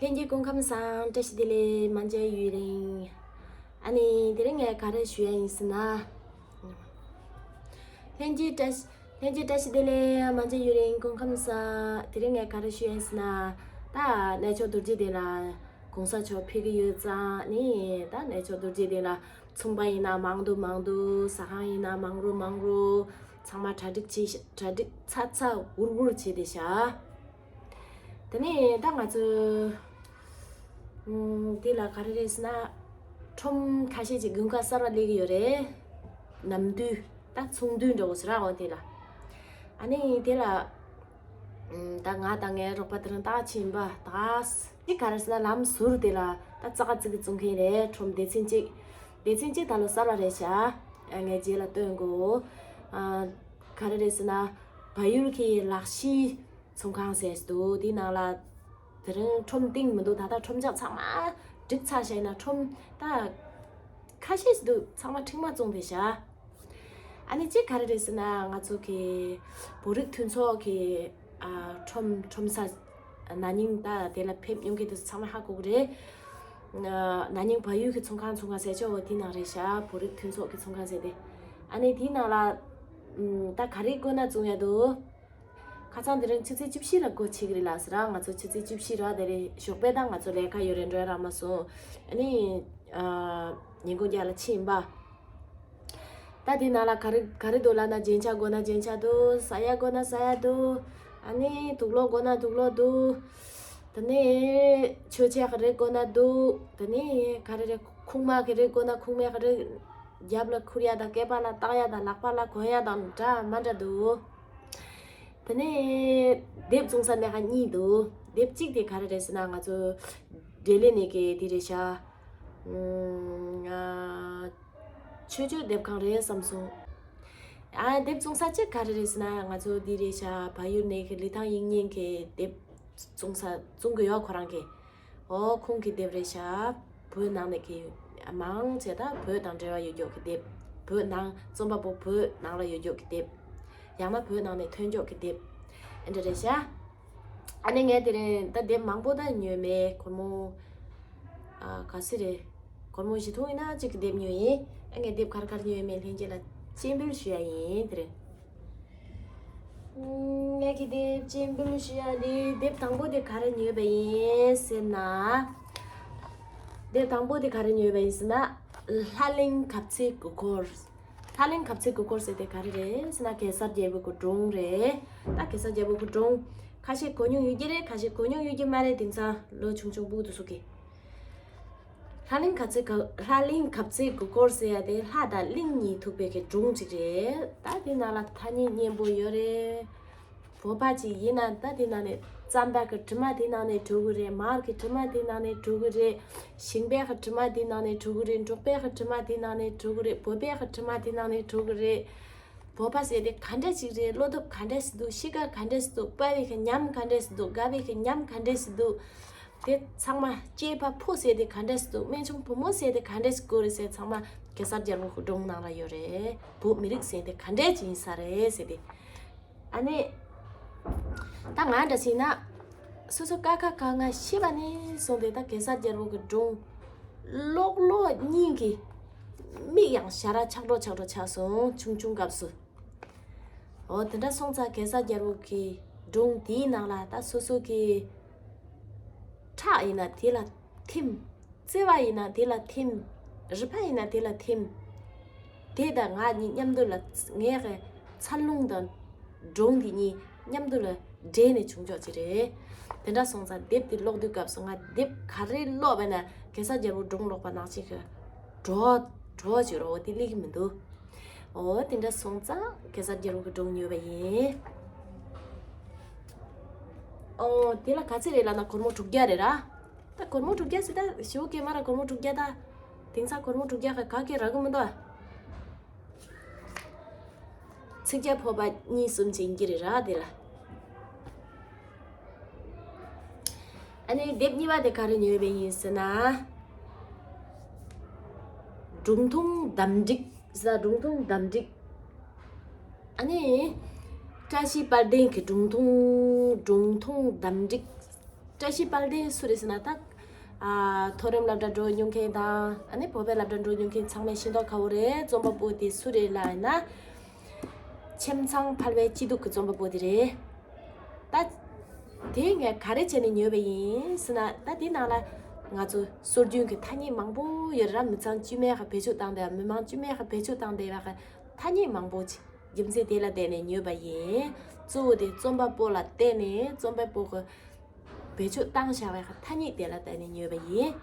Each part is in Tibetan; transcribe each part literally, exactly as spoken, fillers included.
ལྷན་རྒྱས་སྐུ་ཁམས་བཟང་། བཀྲ་ཤིས་བདེ་ལེགས། མ་མཇལ་ཡུན་རིང་། ཨ་ནི་དེ་རིང་ངས་ག་རེ་ཞུ་ཡ་ཡིན་ཟེར་ན། ལྷན་རྒྱས་བཀྲ་ཤིས། ལྷན་རྒྱས་བཀྲ་ཤིས་བདེ་ལེགས། མ་མཇལ་ཡུན་རིང་། སྐུ་ཁམས་བཟང་། དེ་རིང་ངས་ག་རེ་ཞུ་ཡ་ཡིན་ཟེར་ན། ད་གནས་མཆོག་རྡོ་རྗེ་གདན་ལ་གོང་ས་མཆོག་ཕེབས་ཀྱི་ཡོད་ཙང་ནི། ད་གནས་མཆོག་རྡོ་རྗེ་གདན་ལ་ཚོང་པ་ཡིན་ན་མང་དུ་མང་དུ། ཟ་ཁང་ཡིན་ན་མང་རུ་མང་རུ། ཚང་མ་གྲ་སྒྲིག་བྱེད། གྲ་སྒྲིག་ཚ་ཚ་འུར་འུར་བྱས་ཏེ་བཞག་དེ་ནས་ད་ང་ཚོ་ཨུམ། དེ་ལ་ག་རེ་རེད་ཟེར་ན། ཁྲོམ་ཁ་ཤས་ཅིག་དགུན་ཁ་གསར་བ་སླེབས་ཀྱི་ཡོད་རེད། ནམ་དུས་ད་ཚོང་དུས་འདྲ་བོ་ཟེར་ར། འོ་དེ་ལ། ཨ་ནི་དེ་ལ་ཨུམ། ད་ང་དང་ངའི་རོགས་པ་དེ་རིང་ད་ཕྱིན་པ་ད་ཅིག་ག་རེ་ཟེར་ན། ལམ་ཟུར་དེ་ལ་ད་ཙག་ཙིག་གི་བཙོང་མཁན་རེད། ཁྲོམ་སྡེ་ཚན་གཅིག་སྡེ་ཚན་གཅིག་ད་ལོ་གསར་བ་རེད་ཤག་ཨ། ངས་རྗེས་ལ་སྟོན་དགོས། ཨ། ག་རེ་རེད་ཟེར་ན། བལ་ཡུལ་གྱི་ལག་ཤེས་ཚོང་ཁང་ཟེར་འདུག་དེའི་ནང་ལ་དེ་རིང་ཁྲོམ་སྟོང་མི་འདུག་ད་ལྟ་ཁྲོམ་ཆག་ཚང་མ་སྒྲིག་ཚར་བཞག་ཡིན་ན། ཁྲོམ་ད་ཁ་ཤས་ཤིག་འདུག་ཚང་མ་ཁྲིག་མ་བཙོང་བསྡད་བཞག་ཨ་ནི་གཅིག་ག་རེ་རེད་ཟེར་ན། ང་ཚོ་གི་བོད་རིགས་མཐུན་ཚོགས་ཀྱི། ཨ། ཁྲོམ་ཁྲོམ་ས་ན་ནིང་ད་དེ་ལ་ཕེབས་མྱོང་མཁན་དེ་ཚོ་ཚང་མ་ཧ་གོ་གི་རེད། ཨ། ན་ནིང་བལ་ཡུལ་གྱི་ཚོང་ཁང་ཚོང་ཁང་ཟེར་ཆོག་འོ་དེའི་ནང་རེད་ཤག་བོད་རིགས་མཐུན་ཚོགས་ཀྱི་ཚོང་ཁང་ཟེར་དེ། ཨ་ནི་དེའི་ནང་ལ་ཨམ། ད་ག་རེ་དགོས་ན་བཙོང་ཡ་འདུག་ཁ་སང་དེ་རིང་ཆུ་ཚོད་བཅུ་བཞི་ལ་སྒོ་ཕྱེ་གི་རེད་ལགས་ཟེར་ར། ང་ཚོ་ཆུ་ཚོད་བཅུ་བཞི་ར་དེ་རེད། ཞོགས་པའི་ད་ང་ཚོ་ལས་ཀ་ཡོད་རེད། འགྲོ་ཡ་རག་མ་སོང་། ཨ་ནི། ཨ། ཉིན་གུང་རྒྱབ་ལ་ཕྱིན་པ། ད་དེ་ནང་ལ་ག་རེ་ག་རེ་འདུག་ལབ་ན། རྒྱན་ཆ་དགོས་ན་རྒྱན་ཆ་འདུག་ཟ་ཡ་དགོས་ན་ཟ་ཡ་འདུག་ཨ་ནི་དུག་ལོག་དགོས་ན་དུག་ལོག་འདུག་དེ་ནས་མཆོད་ཆས་ག་རེ་དགོས་ན་འདུག་དེ་ནས་ག་རེ་རེད། ཁུག་མ་ག་རེ་དགོས་ན་ཁུག་མ་ག་རེ། རྒྱབ་ལ་ཁུར་ཡ་དང་། སྐེད་པ་ལ་བཏགས་ཡ་དང་། ལག་པ་ལ་གོན་ཡ་དང་འདྲ་མ་འདྲ་འདུག་དེ་ནས་དེབ་བཙོང་ས་ནས་ཁ་གཉིས་འདུག་དེབ་གཅིག་དེ་ག་རེ་རེད་ཟེར་ན། ང་ཚོ་འབྲས་ལེ་ནས་ཀྱི་དེ་རེད་ཤག་ཨ། ཆོས་སྤྱོད་དེབ་ཁང་རེད་བསམ་སོང་། ཨ། དེབ་བཙོང་ས་གཅིག་ག་རེ་རེད་ཟེར་ན། ང་ཚོ་འདི་རེད་ཤག་བལ་ཡུལ་ནས་ཀྱི་ལི་ཐང་དབྱིག་གཉེན་གྱི་དེབ་བཙོང་ས་བཙོང་གི་ཡོད་ཁོ་རང་གིས། ཨོ། ཁོང་གི་དེབ་རེད་ཤག་བོད་ནང་ནས་ཀྱི་མང་ཆེ་ད་བོད་དང་འབྲེལ་བ་ཡོད་རྒྱུ་གི་དེབ། བོད་ནང་རྩོམ་པ་པོ་བོད་ནང་ལ་ཡོད་རྒྱུ་གི་དེབ། ཡང་ན་བོད་ནང་ནས་ཐོན་རྒྱུ་གི་དེབ། ཨེ་འདྲ་རེད་ཤག་ཨ་ནི་ངས་དེ་རིང་ད་དེབ་མང་པོ་ད་ཉོས་མེད། སྒོར་མོ། ཨ། ག་ཚོད་རེད། སྒོར་མོ་བཞི་སྟོང་ཡིན་ན་གཅིག་གི་དེབ་ཉོས་ཡིན། ཨ། ངས་དེབ་ག་རེ་ག་རེ་ཉོས་མེད་ལྷན་རྒྱས་ལ་སྤྱན་འབུལ་ཞུ་ཡ་ཡིན་དེ་རིང་། ངས་ཀྱི་དེབ་སྤྱན་འབུལ་ཞུ་ཡ་འདི། དེབ་དང་པོ་དེ་ག་རེ་ཉོས་པ་ཡིན་ཟེར་ན། དེབ་དང་པོ་དེ་ག་རེ་ཉོས་པ་ཡིན་ཟེར་ན། ལྷ་གླིང་གབ་ཚིག་གི་སྐོར། ལྷ་གླིང་གབ་ཚིག་གི་སྐོར་ཟེར་དེ་ག་རེ་རེད་ཟེར་ན། གེ་སར་རྒྱལ་པོ་གི་སྒྲུང་རེད། ད་གེ་སར་རྒྱལ་པོ་གི་སྒྲུང་ཁ་ཤས་གོ་མྱོང་ཡོད་ཀྱི་རེད། ཁ་ཤས་གོ་མྱོང་ཡོད་ཀྱི་མ་རེད། དེང་སང་ལོ་ཆུང་ཆུང་སྤུ་གུ་དེ་ཚོ་གིས། ལྷ་གླིང་གབ་ཚིག་ག་ལྷ་གླིང་གབ་ཚིག་གི་སྐོར་ཟེར་ཡ་དེ་ལྷ་དང་གླིང་གཉིས་ཐུག་པའི་གི་སྒྲུང་ཅིག་རེད། ད་དེ་ནང་ལ་ཐ་སྙད་སྙན་པོ་ཡོད་རེད། བོད་པ་ཅིག་ཡིན་ན་ད་དེ་ནང་ནས་རྩམ་པ་གི་དྲི་མ་དེ་ནང་ནས་གྲོལ་གི་རེད། མར་གི་དྲི་མ་དེ་ནང་ནས་གྲོལ་གི་རེད། ཞིང་པའི་གི་དྲི་མ་དེ་ནང་ནས་གྲོལ་གི་རེད། འབྲོག་པའི་གི་དྲི་མ་དེ་ནང་ནས་གྲོལ་གི་རེད། བོད་པའི་གི་དྲི་མ་དེ་ནང་ནས་གྲོལ་གི་རེད། བོད་པ་ཟེར་དེ་ག་འདྲ་ཞིག་རེད། བློ་སྟོབས་ག་འདྲ་ཞིག་འདུག་གཤིས་ཀ་ག་འདྲ་ཞིག་འདུག་དཔའ་བའི་གི་ཉམས་ག་འདྲ་ཞིག་འདུག་དགའ་བའི་གི་ཉམས་ག་འདྲ་ཞིག་འདུག་དེ་ཚང་མ། སྐྱེས་པ་ཕོ་ཟེར་དེ་ག་འདྲ་ཞིག་འདུག་སྨན་ཆུང་བུ་མོ་ཟེར་དེ་ག་འདྲ་ཞིག་དགོས་རེད་ཟེར། ཚང་མ་གེ་སར་རྒྱལ་པོ་གི་སྒྲུང་ནང་ལ་ཡོད་རེད། བོད་མི་རིགས་ཟེར་དེ་ག་འདྲ་ཅིག་ཡིན་ས་རེད་ཟེར་དེ། ཨ་ནི། ད་ང་འདྲ་ཞིག་ན། སོ་སོ་ཀ་ཁ་ག་ང་ཤི་བ་ནས་བཟུང་སྟེ་ད་གེ་སར་རྒྱལ་པོ་གི་སྒྲུང་ཀློག་ཀློག་སྙིང་གི་མིག་ཡང་ཞར་ཆག་འགྲོ་ཆག་འགྲོ་ཆགས་སོང་། ཆུང་ཆུང་སྐབས་སུ། འོ། དེ་འདྲ་སོང་ཙང་གེ་སར་རྒྱལ་པོ་གི་སྒྲུང་དེའི་ནང་ལ་ད་སོ་སོ་གི་ཁྲག་ཡིན་ན་དེ་ལ་ཐིམ། བརྩེ་བ་ཡིན་ན་དེ་ལ་ཐིམ། རུས་པ་ཡིན་ན་དེ་ལ་ཐིམ། དེ་དང་ང་གཉིས་མཉམ་དུ་ལ་ངའི་གི་འཚར་ལོངས་དང་སྒྲུང་འདི་གཉིས་མཉམ་དུ་ལ་འདྲེས་ནས་བྱུང་ཆོག་ཅིག་རེད། དེ་འདྲ་སོང་ཙང་དེབ་དེ་ཀློག་དུས་སྐབས་སུ་ང་དེབ་ག་རེ་ཀློག་པ་ན་གེ་སར་རྒྱལ་པོ་སྒྲུང་ཀློག་པ་ནང་བཞིན་གི་བྲོ་བྲོ་བྱེད་རོགས། དེ་སླེབས་ཀྱི་མི་འདུག་འོ། དེ་འདྲ་སོང་ཙང་གེ་སར་རྒྱལ་པོ་གི་སྒྲུང་ཉོས་པ་ཡིན། འོ། དེ་ལ་ག་ཚོད་རེད་ལབ་ན་སྒོར་མོ་དྲུག་བརྒྱ་རེད་ར། ད་སྒོར་མོ་དྲུག་བརྒྱ་ཟེར། ད་ཞེ་པོ་སྐྱེས་མ་ར། སྒོར་མོ་དྲུག་བརྒྱ་ད། དེང་སང་སྒོར་མོ་དྲུག་བརྒྱ་ག་ག་གེ་རག་གི་མི་འདུག་ཨ། ཚིག་བརྒྱ་ཕོར་པ་གཉིས་གསུམ་ཅིག་ཡིན་གྱི་རེད་ར་དེ་ལ། ཨ་ནི་དེབ་གཉིས་པ་དེ་ག་རེ་ཉོས་པ་ཡིན་ཟེར་ན། སྒྲུང་ཐུང་འདམ་འགྲིག་ཟེར། སྒྲུང་ཐུང་འདམ་འགྲིག་ཨ་ནི། བཀྲ་ཤིས་དཔལ་ལྡན་གྱི་སྒྲུང་ཐུང་། སྒྲུང་ཐུང་འདམ་འགྲིག་བཀྲ་ཤིས་དཔལ་ལྡན་སུ་རེད་ཟེར་ན། ད་ཨ་མཐོ་རིམ་སློབ་གྲྭ་འགྲོ་མྱོང་མཁན་དང་། ཨ་ནི་བོད་པའི་སློབ་གྲྭ་འགྲོ་མྱོང་མཁན་ཚང་མས་ཤེས་མདོག་ཁ་པོ་རེད། རྩོམ་པ་པོ་དེ་སུ་རེད་ལབ་ན། ཁྱིམ་ཚང་ཕལ་པའི་སྐྱིད་སྡུག་གི་རྩོམ་པ་པོ་དེ་རེད། ད་དེ་ངས་ག་རེ་བྱས་ནས་ཉོས་པ་ཡིན་ཟེར་ན། ད་དེ་ནང་ལ་ང་ཚོ་སྲོལ་རྒྱུན་གྱི་ཐ་སྙད་མང་པོ་ཡོད་ར། མི་ཚང་དཀྱུས་མའི་ཁ་བེད་སྤྱོད་བཏང་བསྡད་པ། མི་མང་དཀྱུས་མའི་ཁ་བེད་སྤྱོད་བཏང་བསྡད་པ་གི་ཐ་སྙད་མང་པོ་ཅིག་རྒྱུ་མཚན་དེ་ལ་བརྟེན་ནས་ཉོས་པ་ཡིན། གཙོ་བོ་དེ་རྩོམ་པ་པོ་ལ་བརྟེན་ནས། རྩོམ་པ་པོ་གི་བེད་སྤྱོད་བཏང་བཞག་པའི་ཐ་སྙད་དེ་ལ་བརྟེན་ནས་ཉོས་པ་ཡིན།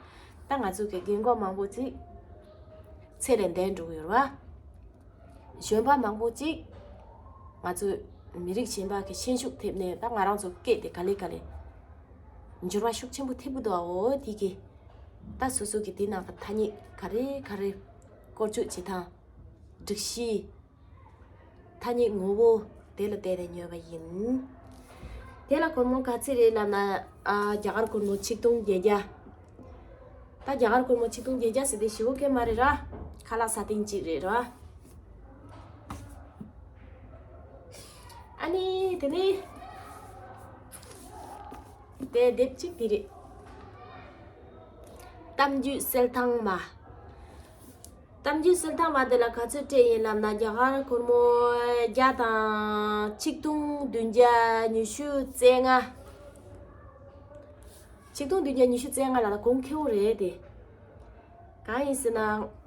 ད་ང་ཚོ་གི་རྒན་གོག་མང་པོ་ཅིག་ཚེ་ལས་འདས་འགྲོ་གི་ཡོད་རེད་བ། གཞོན་པ་མང་པོ་ཅིག་ང་ཚོ་མི་རིགས་གཞན་པ་གི་ཤན་ཤུགས་ཐེབས་ནས། ད་ང་རང་ཚོ་སྐད་དེ་ག་ལེ་ག་ལེ་འགྱུར་བ་ཤུགས་ཆེན་པོ་ཐེབས་ཀྱི་འདུག་ཨ། འོ་དེ་གི་ད་སོ་སོ་གི་དེ་ནང་གི་ཐ་སྙད་ག་རེ་ག་རེ་བཀོལ་སྤྱོད་བྱེད་སྟངས། སྒྲིག་གཞི། ཐ་སྙད་ངོ་བོ་དེ་ལ་བལྟས་ནས་ཉོས་པ་ཡིན། དེ་ལ་སྒོར་མོ་ག་ཚོད་རེད་ལབ་ན། ཨ་རྒྱ་གར་སྒོར་མོ་ཆིག་སྟོང་བརྒྱད་བརྒྱ། ད་རྒྱ་གར་སྒོར་མོ་ཆིག་སྟོང་བརྒྱད་བརྒྱ་ཟེར་དེ་ཞེ་པོ་སྐད་མ་རེད་ར། ཁ་ལག་ཟ་སྟེང་གཅིག་རེད་ར། ཨ་ནི་དེ་ནི་དེ་དེབ་གཅིག་དེ་རེད། གཏམ་རྒྱུད་གསེར་ཐང་མ། གཏམ་རྒྱུད་གསེར་ཐང་མ་དེ་ལ་ག་ཚོད་སྤྲད་ཡིན་ལབ་ན། རྒྱ་གར་སྒོར་མོ་བརྒྱ་དང་ཆིག་སྟོང་བདུན་བརྒྱ་ཉི་ཤུ་རྩ་ལྔ། ཆིག་སྟོང་བདུན་བརྒྱ་ཉི་ཤུ་རྩ་ལྔ་ལ་ད་གོང་ཁེ་པོ་རེད་དེ། གང་ཡིན་ཟེར་ན།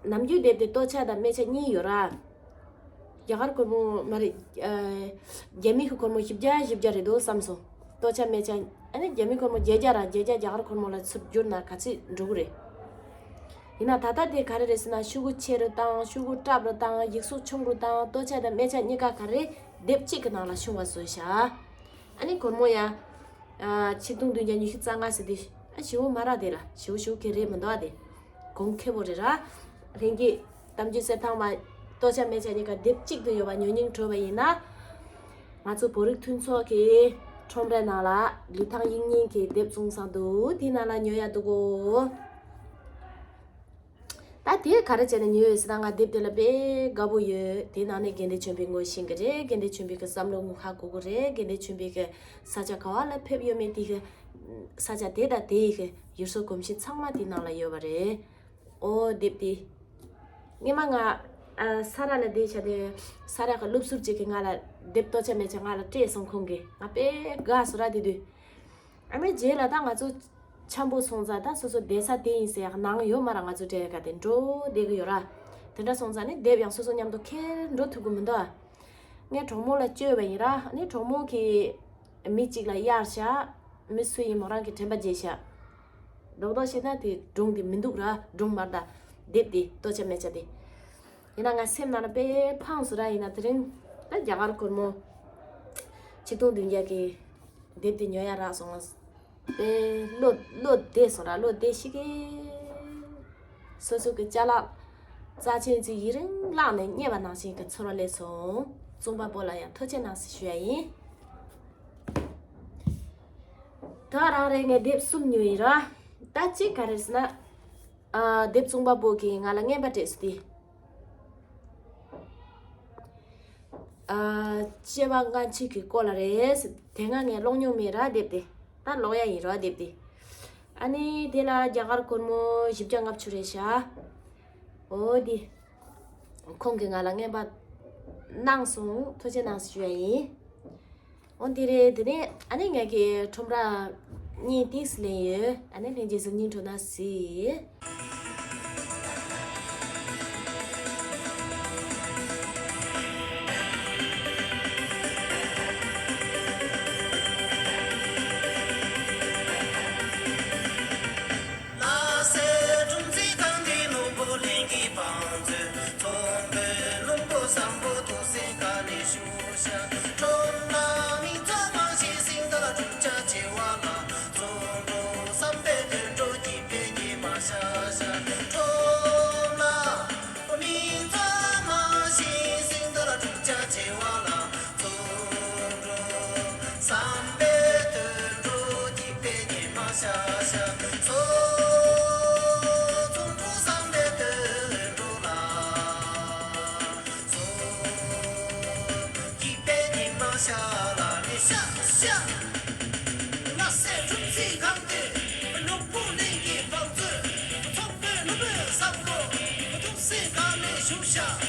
ནམ་རྒྱུན་དེབ་དེ་ལྟོ་ཆས་དང་སྨན་ཆས་གཉིས་ཡོད་ར། རྒྱ་གར་སྒོར་མོ་མ་རེད། ཨ་རྒྱ་མི་གི་སྒོར་མོ་བཞི་བརྒྱ་བཞི་བརྒྱ་རེད་འདུག་བསམ་སོང་། ལྟོ་ཆས་སྨན་ཆས། ཨ་ནི་རྒྱ་མི་སྒོར་མོ་བརྒྱད་བརྒྱ་ར། བརྒྱད་བརྒྱ་རྒྱ་གར་སྒོར་མོ་ལ་ཚུར་བསྒྱུར་ན་ག་ཚོད་འགྲོ་གི་རེད། ཡིན་ན་ད་ལྟ་དེ་ག་རེ་རེད་ཟེར་ན། ཤོག་གུ་ཆེ་རུ་བཏང་། ཤོག་གུ་སྲབ་རུ་བཏང་། ཡིག་གཟུགས་ཆུང་རུ་བཏང་། ལྟོ་ཆས་དང་སྨན་ཆས་གཉིས་ཀ་ག་རེ་དེབ་གཅིག་གི་ནང་ལ་ཤོང་བ་བཟོས་བཞག་ཨ་ནི་སྒོར་མོ་ཡ། ཨ་ཆིག་སྟོང་བདུན་བརྒྱ་ཉི་ཤུ་རྩ་ལྔ་ཟེར་དེ། ཨ་ཞེ་པོ་མ་རག་དེ་ལ། ཞེ་པོ་ཞེ་པོ་གི་རེད་མི་འདུག་ཨ། དེ་གོང་ཁེ་པོ་རེད་ར། ལྷན་རྒྱས་གཏམ་རྒྱུད་གསེར་ཐང་མ། ལྟོ་ཆས་སྨན་ཆས་གཉིས་ཀ་དེབ་གཅིག་ཏུ་ཡོད་པ་ཉོ་སྙིང་བྲོ་བ་ཡིན་ན། ང་ཚོ་བོད་རིགས་མཐུན་ཚོགས་ཀྱི་ཁྲོམ་རའི་ནང་ལ་ལི་ཐང་དབྱིག་གཉེན་གྱི་དེབ་བཙོང་ས་འདུག་དེའི་ནང་ལ་ཉོ་ཡ་འདུག་གོ། ད་དེ་ག་རེ་བྱས་ནས་ཉོས་ཡོད་ཟེར་ན། ང་དེབ་དེ་ལ་དཔེ་དགའ་པོ་ཡོད། དེ་ནང་ནས་དགེ་འདུན་ཆོས་འཕེལ་ངོ་ཤེས་ཀྱི་རེད། དགེ་འདུན་ཆོས་འཕེལ་གྱི་བསམ་བློ་ངོ་ཧ་གོ་གི་རེད། དགེ་འདུན་ཆོས་འཕེལ་གྱི་ས་ཆ་ག་བ་ལ་ཕེབས་ཡོད་མེད། དེ་གི་ས་ཆ་དེ་དང་དེ་ཡི་གི་ཡུལ་སྲོལ་གོམས་གཤིས་ཚང་མ་དེ་ནང་ལ་ཡོད་པ་རེད། ཨོ་དེབ་དེ། སྔོན་མ་ང་ཨ་ས་ར་ལ་བསྡད་བྱས་ཏེ། ས་ར་གི་སློབ་ཟུར་ཅིག་གིས་ང་ལ་དེབ་ལྟོ་ཆས་སྨན་ཆས་ང་ལ་སྤྲད་སོང་ཁོང་གིས། ང་དཔེ་དགའ་སོང་ར་དེ་དུས། ཨ་ནི་རྗེས་ལ་ད་ང་ཚོ་འཆམ་པོ་སོང་ཙང་། ད་སོ་སོ་བསྡད་ས་དེ་ཡིན་ཟེར་ཡག་ནང་ཡོད་མ་ར། ང་ཚོ་སྤྲད་ཡག་ག་དེ་འགྲོ་བསྡད་གི་ཡོད་ར། དེ་འདྲ་སོང་ཙང་ནི་དེབ་ཡང་སོ་སོ་མཉམ་དུ་འཁྱེར་འགྲོ་ཐུབ་གི་མི་འདུག་ངས་གྲོགས་མོ་ལ་བཅོལ་བ་ཡིན་ར། ཨ་ནི་གྲོགས་མོ་གིས་མི་གཅིག་ལ་གཡར་བཞག་མི་སུ་ཡིན་མོ་རང་གི་དྲན་པ་བརྗེད་བཞག་རྡོག་རྡོག་བཤད་ན་དེ་སྒྲུང་དེ་མི་འདུག་ར། སྒྲུང་མ་རེད་ད། དེབ་དེ་ལྟོ་ཆས་སྨན་ཆས་དེ། ཡིན་ན་ང་སེམས་ནང་ལ་དཔེ་ཕངས་སོང་ར། ཡིན་ན་དེ་རིང་ད་རྒྱ་གར་སྒོར་མོ་ཆིག་སྟོང་བདུན་བརྒྱ་གི་དེབ་དེ་ཉོ་ཡ་རག་སོང་། དཔེ་བློ་བློ་བདེ་སོང་ར། བློ་བདེ་ཤི་གི། སོ་སོ་གི་ཅ་ལག་རྩ་ཆེན་ཅིག་ཡུན་རིང་བརླག་ནས་རྙེད་པ་ནང་བཞིན་གྱི་ཚོར་བ་སླེབས་སོང་། རྩོམ་པ་པོ་ལ་ཡང་ཐུགས་རྗེ་གནང་ཞེས་ཞུ་ཡ་ཡིན། ད་རང་རེ་ངས་དེབ་གསུམ་ཉོས་ཡིན་ར། ད་གཅིག་ག་རེ་ཟེར་ན། ཨ་དེབ་རྩོམ་པ་པོ་གིས་ང་ལ་རྔན་པ་སྤྲད་སོང་སྟེ། ཨ་སྐྱེ་བ་སྔ་ཕྱི་གི་སྐོར་ལ་རེད། དེ་སྔ་ངས་ཀློག་མྱོང་མེད་ར་དེབ་དེ། ད་ཀློག་ཡ་ཡིན་ར་དེབ་དེ། ཨ་ནི་དེ་ལ་རྒྱ་གར་སྒོར་མོ་བཞི་བརྒྱ་ལྔ་བཅུ་རེད་ཤག་འོ་དེ། ཁོང་གིས་ང་ལ་རྔན་པ་གནང་སོང་། ཐུགས་རྗེ་གནང་ཞུ་ཡ་ཡིན། འོ་དེ་རེད། དེ་ནས་ཨ་ནི་ངེད་ཀྱི་ཁྲོམ་ར་གཉིས་ཏིས་ལེན་ཡོད། ཨ་ནི་ལྷན་རྒྱས་ཚོ་སྙིང་བྲོ་ན་སི། བདག་ལས་ཞུ་བྱ།